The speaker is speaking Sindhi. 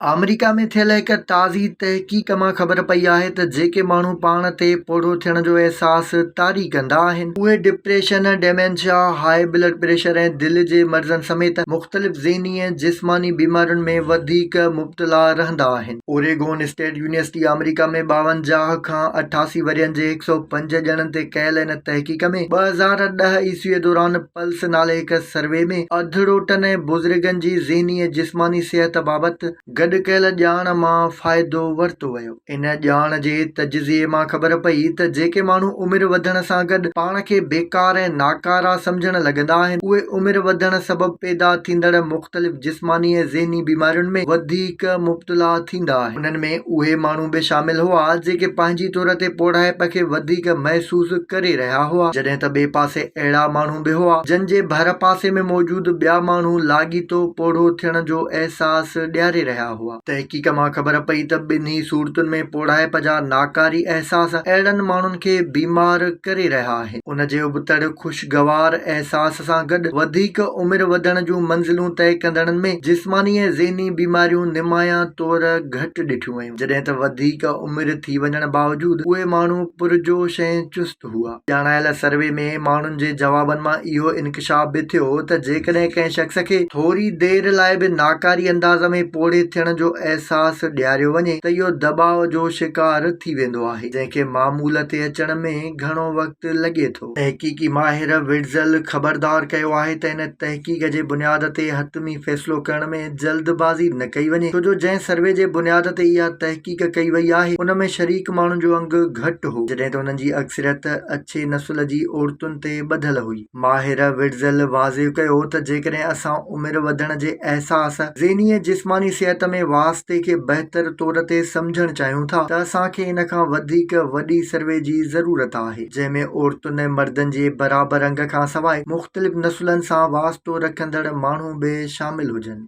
آمريڪا ۾ ٿيل هڪ تازي تحقيق مان خبر پئي آهي ته جيڪي ماڻهو پاڻ تي پوڙهو ٿيڻ جو احساس طاري ڪندا آهن اهي depression, dementia, high blood pressure ۽ دل جي مرضن سميت مختلف ذهني ۽ جسماني بيمارين ۾ وڌيڪ مبتلا رهندا آهن. اوريگون اسٽيٽ يونيورسٽي آمريڪا ۾ 52 کان 88 ورهين جي 105 ڄڻن تي ڪيل ان تحقيق ۾ 2010 عيسوي دوران پلس نالي هڪ سروي ۾ اڌڙوٽن ۽ بزرگن جي ذهني ۽ جسماني صحت بابت گڏ ڪيل ڄاڻ مان فائدو ورتو ويو. ان ڄاڻ جي تجزيي مان خبر پئي ته جيڪي ماڻهو عمر وڌڻ سان گڏ پاڻ کي بيڪار ۽ ناڪاره سمجهڻ لڳندا آهن، اهي عمر وڌڻ سبب پيدا ٿيندڙ مختلف جسماني ۽ ذهني بيمارين ۾ وڌيڪ مبتلا ٿيندا آهن. انهن ۾ اهي ماڻهو به شامل هئا، جيڪي پنهنجي طور تي پوڙهائپ کي وڌيڪ محسوس ڪري رهيا هئا، جڏهن ته ٻئي پاسي اهڙا ماڻهو به هئا، جن جي ڀرپاسي ۾ موجود ٻيا ماڻهو لاڳيتو پوڙهو ٿيڻ جو احساس ڏياري رهيا هئا. تحقيق مان خبر پئي ته ٻنهي صورتن ۾ پوڙهائپ جا ناڪاري احساس اهڙن ماڻهن کي بيمار ڪري رهيا آهن. ان جي ابتڙ خوشگوار احساس سان گڏ وڌيڪ عمر وڌڻ جون منزلون طئي ڪندڙن ۾ جسماني ۽ ذهني بيماريون نمايان طور گهٽ ڏٺيون ويون، جڏهن ته وڌيڪ عمر ٿي وڃڻ باوجود اهي ماڻهو پرجوش ۽ چست هئا. ڄاڻايل سروي ۾ ماڻهن جي جوابن مان اهو انڪشاف به ٿيو ته جيڪڏهن ڪنهن شخص کي ٿوري دير لاء به ناڪاري انداز ۾ پوڙهي ٿيڻ جو احساس ڏياريو وڃي ته اهو دٻاء جو شڪار ٿي ويندو آهي، جنهن کي معمول تي اچڻ ۾ گهڻو وقت لڳي ٿو. تحقيقي ماهر وٽزل خبردار ڪيو آهي ته ان تحقيق جي بنياد تي حتمي فيصلو ڪرڻ ۾ جلد بازي نه ڪئي وڃي ڇو جو جنهن سروي جي بنياد تي اها تحقيق ڪئي وئي آهي ان ۾ شريڪ ماڻهن جو انگ گهٽ هو جڏهن ته انهن جي اڪثريت اڇي نسل جي عورتن تي ٻڌل هئي. ماهر وٽزل واضح ڪيو ته جيڪڏهن اسان عمر وڌڻ جي احساس، ذهني ۽ جسماني صحت ۾ واسطي کي بهتر طور تي سمجهڻ چاهيون ٿا ته اسان کي ان کان وڌيڪ وڏي سروي جي ضرورت آهي. جنهن ۾ عورتن ۽ مردن جي برابر انگ کان سواء مختلف نسلن سان واسطو رکندڙ ماڻهو به شامل هجن.